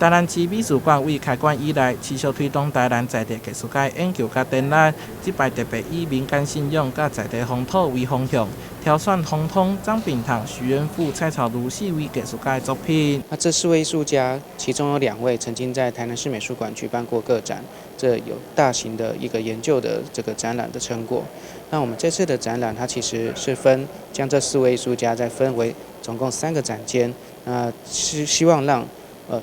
台南市美術館為開館以來，持續推動台南在地藝術家研究佮展覽。這擺特別以民間信仰佮在地風土為方向，挑選洪通、張秉堂、徐元富、蔡朝如四位藝術家的作品。那這四位藝術家，其中有兩位曾經在台南市美術館舉辦過個展，這有大型的一個研究的這個展覽的成果。那我們這次的展覽，它其實是分將這四位藝術家再分為總共三個展間，那是希望讓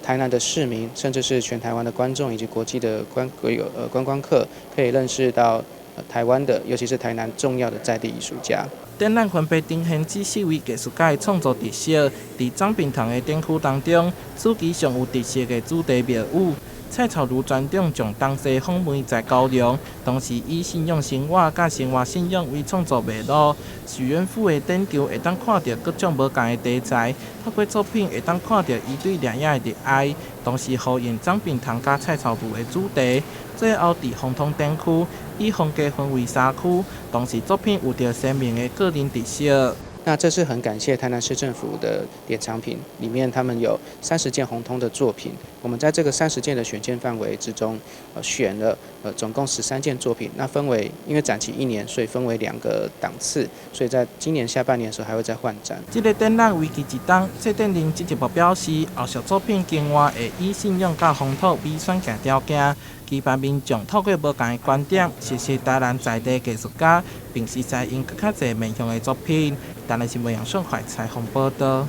台南的市民，甚至是全台灣的觀眾以及國際的觀光客，可以認識到台灣的，尤其是台南重要的在地藝術家。展覽分別呈現這四位藝術家的創作特色。佇張秉堂的展區當中，主題上有特色的主題廟宇。蔡朝如專長將東西方媒材交融，同時以信仰生活佮生活信仰為創作脈絡。許元富的展場會當看著各種無仝的題材，透過作品會當看著伊對攝影的熱愛，同時呼應張秉堂佮蔡朝如的主題。最後佇洪通展區，以風格分為三區，同時作品有著鮮明的個人特色。那這次很感謝台南市政府的典藏品，裡面他們有30件洪通的作品。我們在這個三十件的選件範圍之中，選了總共13件作品。那分為因為展期一年，所以分為兩個檔次，所以在今年下半年的時候還會再換展。這個展覽為期一冬，策展人進一步表示，後續作品更換會以信仰佮風土為選件條件，期盼民眾透過無仝的觀點，認識台南在地藝術家，並熟悉𪜶閣較濟面向的作品。台南新聞楊順懷採訪報導。